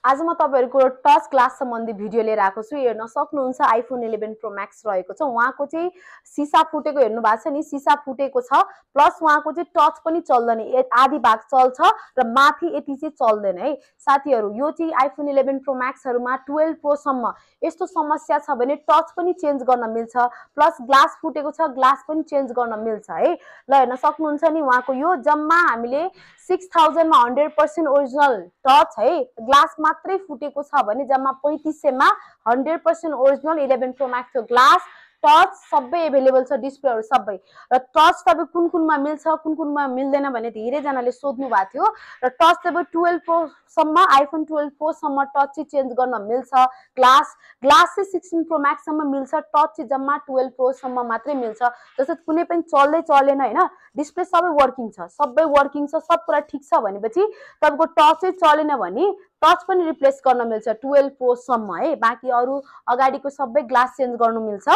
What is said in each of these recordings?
आज म तपाईहरुको टच ग्लास सम्बन्धी भिडियो लिएर आएको छु। हेर्न सक्नुहुन्छ आइफोन 11 प्रो मैक्स रहेको छ। उहाँको चाहिँ सिसा फुटेको हेर्नु भएको छ नि, सिसा फुटेको छ प्लस उहाँको चाहिँ टच पनि चल्दैन, आधी भाग चल्छ र माथि यति चाहिँ चल्दैन है साथीहरु। यो चाहिँ आइफोन 11 प्रो मैक्सहरुमा 12 प्रो सम्म यस्तो समस्या छ भने टच पनि चेन्ज गर्न मिल्छ, प्लस ग्लास फुटेको छ ग्लास पनि चेन्ज गर्न मिल्छ है। ल हेर्न सक्नुहुन्छ नि उहाँको यो जम्मा हामीले 6000 मा 100% ओरिजिनल टच है, ग्लास मात्रै फुटेको छ भने जम्मा 3500 मा 100% original 11 pro max glass touch सबै एभेलेबल छ, डिस्प्लेहरु सबै। र टच तपाईं कुन कुनमा मिल्छ कुन कुनमा मिल्दैन भने धेरै जनाले सोध्नु भएको थियो। र टच तपाईं 12 प्रो सम्म आइफोन 12 प्रो सम्म टच चाहिँ चेन्ज गर्न मिल्छ। ग्लास चाहिँ 16 प्रो मैक्स सम्म मिल्छ, टच चाहिँ जम्मा 12 प्रो सम्म मात्रै मिल्छ। जस्तो कुनै पनि चल्दै चलेन हैन, डिस्प्ले सबै वर्किङ छ, सब कुरा ठीक छ भनेपछि तपाईको टच चाहिँ चलेन भने टच पनि रिप्लेस गर्न मिल्छ 12 प्रो सम्म है। बाकी अरु अगाडिको सबै ग्लास चेन्ज गर्नु मिल्छ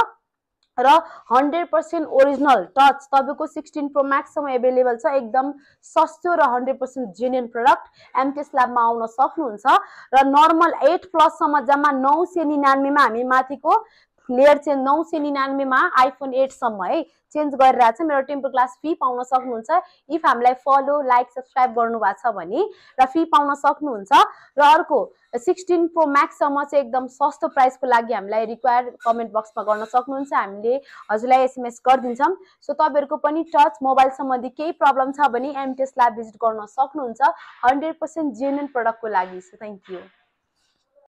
र 100% ओरिजिनल टच तपाईको 16 प्रो मैक्स सम्म एभेलेबल छ। एकदम सस्तो र 100% जेन्युइन प्रोडक्ट एमटीएस ल्याबमा आउन सक्नुहुन्छ। र नर्मल 8 प्लस सम्म जम्मा 999 मा हामी माथिको लेयर चेन्ज 999 मा आइफोन 8 सम्म है चेन्ज गरिरहेको छ। मेरो टेम्पर ग्लास फी पाउन सक्नुहुन्छ इफ हामीलाई फलो लाइक सब्स्क्राइब गर्नु भएको छ भने, र फी पाउन सक्नुहुन्छ। र अर्को 16 प्रो मैक्स सम्म चाहिँ एकदम सस्तो प्राइसको लागि हामीलाई रिक्वायर कमेन्ट बक्समा गर्न सक्नुहुन्छ, हामीले हजुरलाई एसएमएस गरिदिन्छौं। सो तपाईहरुको पनि टच मोबाइल सम्बन्धी केही प्रब्लम छ भने एमटीएस ल्याब भिजिट गर्न सक्नुहुन्छ 100% जेन्युइन प्रोडक्टको लागि। So thank you.